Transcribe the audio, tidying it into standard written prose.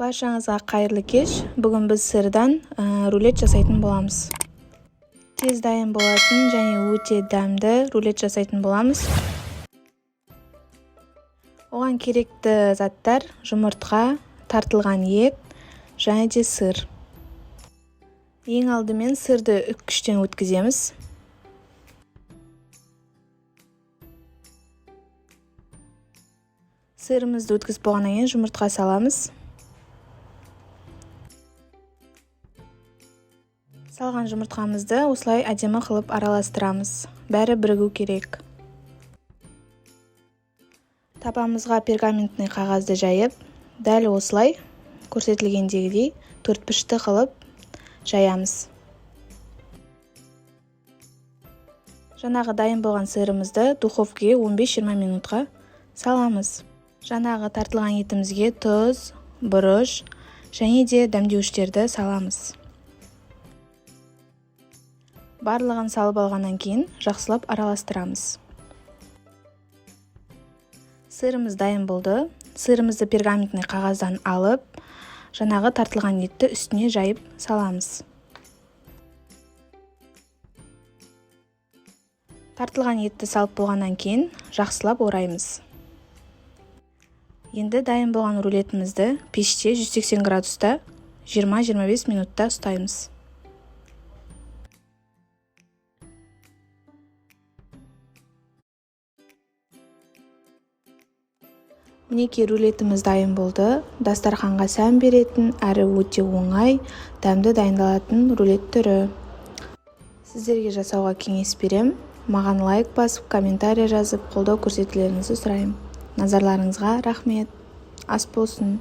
Баршаңызға қайырлы кеш. Бүгін біз сырдан рулет жасайтын боламыз. Тез дайын болатын және өте дәмді рулет жасайтын боламыз. Оған керекті заттар: жұмыртқа, тартылған ет және де сыр. Ең алдымен сырды үккіштен өткіземіз. Сырымызды өткізіп болғаннан кейін жұмыртқа саламыз. Салған жұмыртқамызды осылай әдемі қылып араластырамыз. Бәрі бірігу керек. Табамызға пергаментный қағазды жайып, дәл осылай көрсетілгендегідей төртбұрышты қылып жаямыз. Жаңағы дайын болған сырымызды духовкаға 15-20 минутқа саламыз. Жаңағы тартылған етімізге тұз, бұрыш және де дәмдеуіштерді саламыз. Барлығын салып алғаннан кейін жақсылап араластырамыз. Сырымыз дайын болды. Сырымызды пергаментный қағаздан алып, жаңағы тартылған етті үстіне жайып саламыз. Тартылған етті салып болғаннан кейін жақсылап ораймыз. Енді дайын болған рулетімізді пеште 180 градуста 20-25 минутта ұстаймыз. Мінекей, рулетіміз дайын болды. Дастарханға сән беретін, әрі өте оңай, дәмді дайындалатын рулет түрі. Сіздерге жасауға кеңес берем. Маған лайк басып, комментарий жазып, қолдау көрсетулеріңізді сұраймын. Назарларыңызға рахмет. Ас болсын.